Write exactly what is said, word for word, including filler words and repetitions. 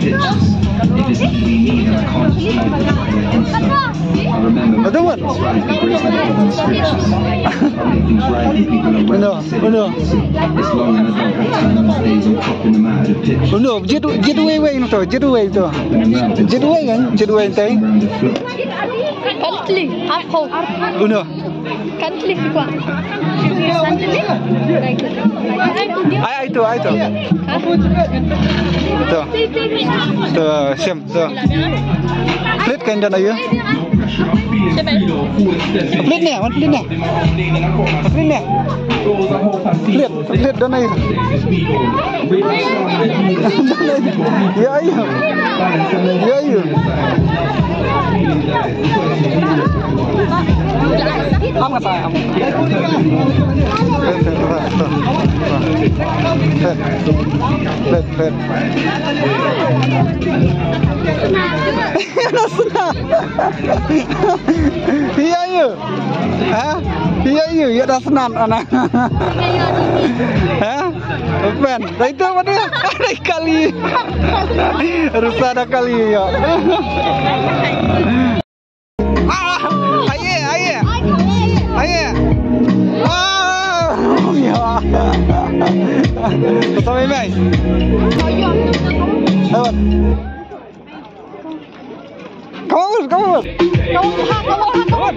If it's E V me, then I can't just leave it for an instant. I remember Another one. It's right, the grace of the scriptures. I make things right and people are right. No, no. It's long and I don't have time. Most days I'm cropping them out of the picture. No, jet, jet way, way, no, jet way, to. Jet way, kan? Jet way, tai. Kan click, up, up. Uno. Kan click, kwa. Ai, ai, to, ai, to. To. To, sem, to. Plate kan don ayu. Plate ne, wan plate ne. Plate ne. Plate, plate don ayu. Ya, ayu. Ya, ayu. Am ka sa, am. Plate, plate. Ïa ïa. Ha? Ïa ïa, ïa da snan ana. Ha? Pen, dai tu mana? Dai kali. Rusa da kali ïa. Ah, aye, aye. Aye. Ah, ya. Sampai mai. Lewat. Come on, come on. Come on, come on, come on.